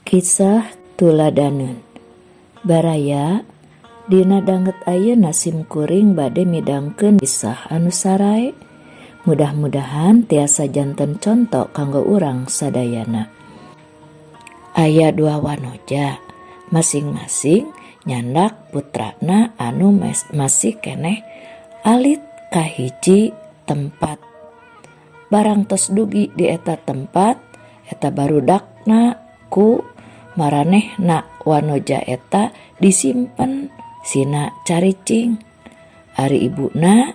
Kisah Tuladaneun Baraya, dina danget ayeuna sim kuring bade midangkeun kisah anu sarae. Mudah-mudahan tiasa janten conto kanggo urang sadayana. Aya dua wanoja, masing-masing nyandak putrana anu masih keneh alit ka hiji tempat. Barang tos dugi di eta tempat, eta barudakna ku maranehna wanoja eta disimpen sina caricing. Ari ibuna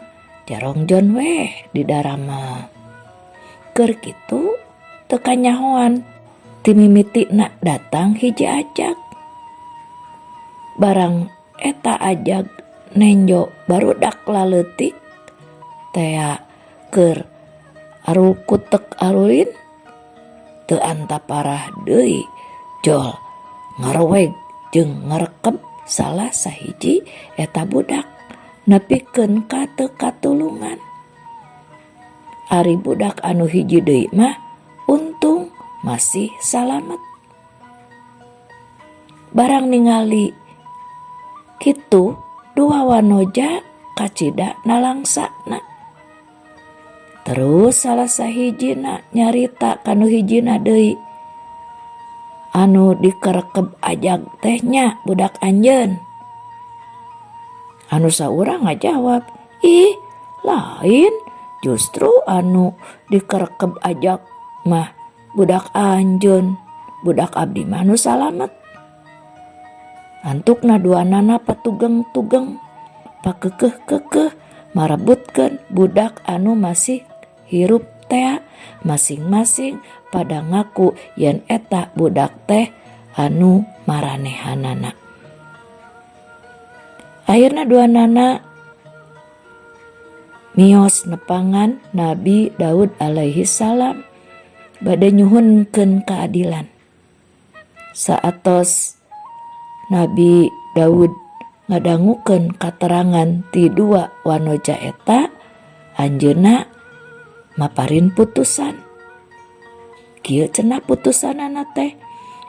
jarongjon weh di daramel. Keur kitu teu kanyahoan ti mimitina datang hiji ajag. Barang eta ajag nenjo barudak laleutik tea keur arukutek arulin teu antaparah deui jol ngaroweg jeung ngarekeb salah sahiji eta budak nepikeun ka teu katulungan. Ari budak anu hiji deui mah untung masih salamet. Barang ningali kitu dua wanoja kacida nalangsana. Terus salah sahijina nyarita ka nu hijina deui anu dikerekeb ajag teh nya budak anjeun. Anu saurang ngajawab, "Ih, lain, justru anu dikerekeb ajag mah budak anjeun, budak abdi mah nu salamet." Antukna duanana patugeng-tugeng, pakekeh-kekeh marebutkeun budak anu masih hirup tea, masing-masing pada ngaku yen eta budak teh anu maranehanana. Akhirna duanana mios nepangan Nabi Daud alaihi salam bade nyuhunkeun keadilan. Saatos Nabi Daud ngadangukeun katerangan ti dua wanoja eta, anjeunna maparin putusan. Kieu cenah putusanana teh,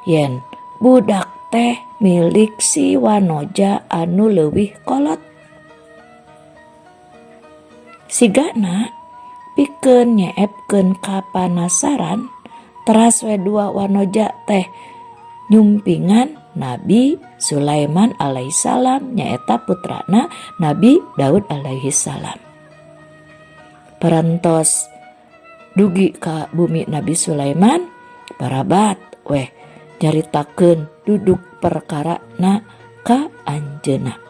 yen budak teh milik si wanoja anu leuwih kolot. Sigana pikeun nyeepkeun kapanasaran, teras we dua wanoja teh nyumpingan Nabi Sulaiman alaihissalam, nyaeta putrana Nabi Daud alaihissalam. Parantos dugi ka bumi Nabi Sulaiman, parabat weh nyaritakeun duduk perkarana ka anjeunna.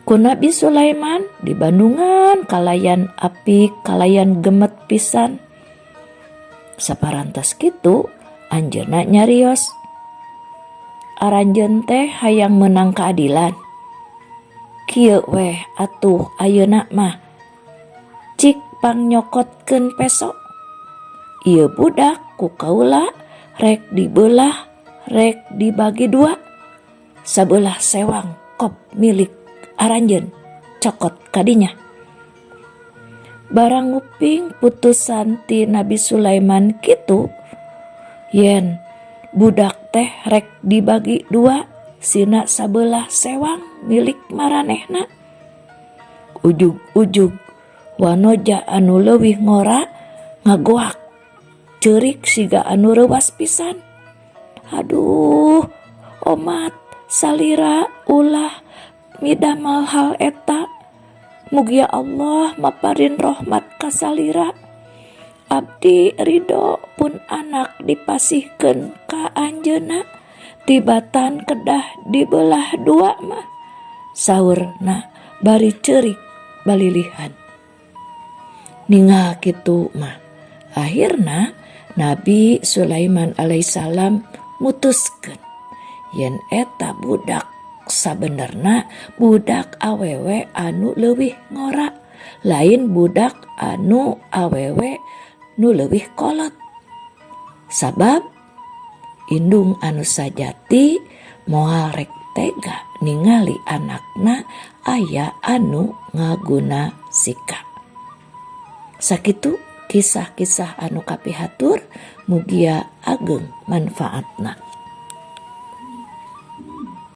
Ku Nabi Sulaiman dibandungan kalayan apik, kalayan gemet pisan. Saparantos kitu anjeunna nyarios, "Aranjeun teh hayang meunang keadilan? Kieu weh atuh, ayeuna mah cik pangnyokotkeun peso. Ieu budak ku kaula rek dibelah, rek dibagi dua. Sabelah sewang kop milik aranjeun, cokot kadinya." Barang nguping putusan ti Nabi Sulaiman kitu, yen budak teh rek dibagi dua sina sabelah sewang milik maranehna, ujug-ujug wanoja anu leuwih ngora ngagoak ceurik siga anu reuwas pisan. "Aduh omat, salira ulah midamel hal eta. Mugia Allah maparin rahmat ka salira. Abdi ridho pun anak dipasihkeun ka anjeunna tibatan kedah dibelah dua mah," saurna bari ceurik balilihan. Ningal kitu mah akhirna Nabi Sulaiman alaihissalam mutuskeun yen eta budak sabenerna budak awewe anu leuwih ngora, lain budak anu awewe nu leuwih kolot, sabab indung anu sajati moal rek tega ningali anakna aya anu ngaguna sika. Sakitu. Kisah-kisah anu kapihatur, mugia ageng manfaatna.